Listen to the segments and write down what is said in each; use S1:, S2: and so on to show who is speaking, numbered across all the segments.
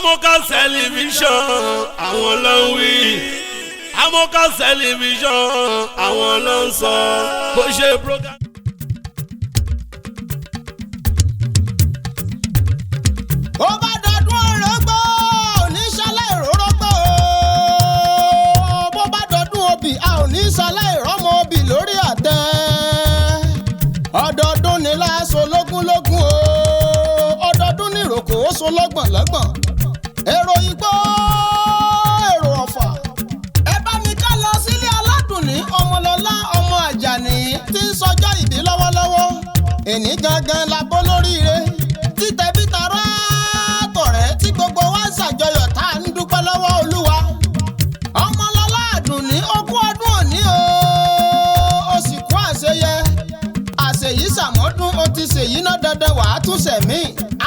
S1: Amoka Television àwọn ló ń wí. Amoka Television àwọn ló ń sọ bó ṣe program.
S2: Ó bá dọdún orógbó, oníṣàlẹ̀ ìrórógbó. Bó bá dọdún obì, a ò ní ṣàlẹ̀ ìrọ́mọ obì lórí àtẹ. Ọdọọdún ni láṣọ lógúnlógún o, ọdọọdún ní ìrókò ó so lọ́gbọ̀n lọ́gbọ̀n. Èrò igbó, èrò ọ̀fà, ẹ bá mi ká lọ sílé Aládùnní Ọmọlọ́lá ọmọ Àjàní tí ń sọjọ́ ìbí lọ́wọ́lọ́wọ́. Èní gangan la bó lóríire, títẹ̀bí tará tọ̀rẹ́ tí gbogbo wa ń ṣàjọyọ̀ tá à ń dúpẹ́ lọ́wọ́ Olúwa. Ọmọlọ́lá Àdùnní, ogún ọdún òní o, ó sì kú àṣeyẹ àṣeyí ṣàmọ́dún, ó ti ṣèyí náà dandan wàá tún ṣẹ̀mí.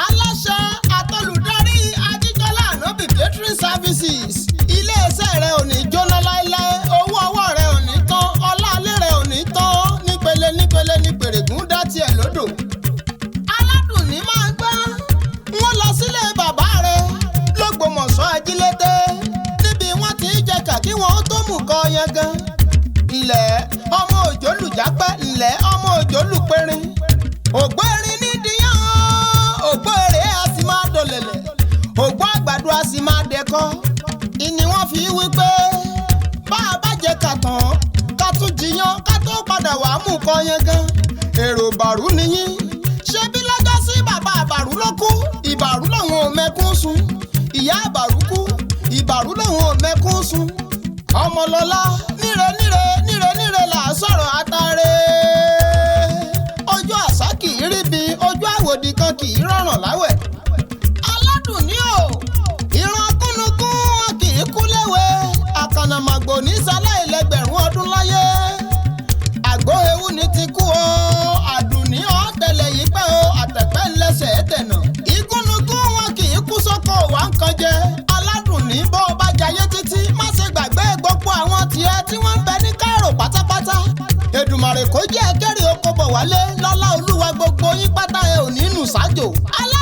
S2: Aláṣẹ àtolùdarí Ajíjọlá Ànábì Catering Services, iléeṣẹ́ rẹ ò ní jóná láéláé, owó ọwọ́ rẹ ò ní tán, ọlá alẹ́ rẹ ò ní tán, nípele nípele ní pèrègùn dá tiẹ̀ lódò. Aládùnní máa ń gbọ́n, wọ́n lọ sílé bàbá rẹ̀ lọ́gbọ́mọ̀ṣọ́ ajílété, níbi wọ́n ti ń jẹ̀ka kí wọ́n tó mú kọ́ yẹn gan. Ǹlẹ́ ọmọ òjò lùjápẹ́, ǹlẹ́ ọmọ òjò lùpẹ̀rin, ògbó erin ní díyàn, ògbó èrè a sì máa dọ̀lẹ̀lẹ̀, ògbó àgbàdo a sì máa dẹ̀kọ́. Ìní wọ́n fi wí pé bá a bá jẹ kàtàn ká tún jiyàn ká tó padà wàá mú kọ́ yẹn gan. Èrò bàrú nìyí, ṣé bí lọ́jọ́ sí bàbá àbàrú ló kú, ìbàrú lòun ò mẹ́kún sun, ìyá àbàrú kú, ìbàrú lòun ò mẹ́kún sun. Ọmọlọ́lá, níre níre níre níre là á sọ̀rọ̀ atare. Ojú àṣà kì í ríbi, ojú àwòdì kan kì í rọ̀ràn láwẹ̀. Aládùnní o, ìran kúnnukún wọn kì í kú léwe, àkànnàmọ̀gbò ní sáláìlẹ́gbẹ̀rún ọdún láyé. Àgbo ewu ni ti kú o, Àdùnní ọ̀ tẹ̀lẹ̀ yìí pẹ́ o, àtẹ̀pẹ́ ńlẹ́sẹ̀ tẹ̀nà. Igúnnugún wọn kì í kú sóko wà ń kan jẹ. Aládùnní, bó o bá jayé títí, má ṣe gbàgbé gbogbo àwọn tiẹ̀ tí wọ́n ń bẹ ní Káírò pátápátá. Èdùmàrè kó jẹ́ kéré oko bọ̀ wálé lọ́lá Olúwa, gbogbo yín pátá ẹ ò ní nù sájò. Aládùnní.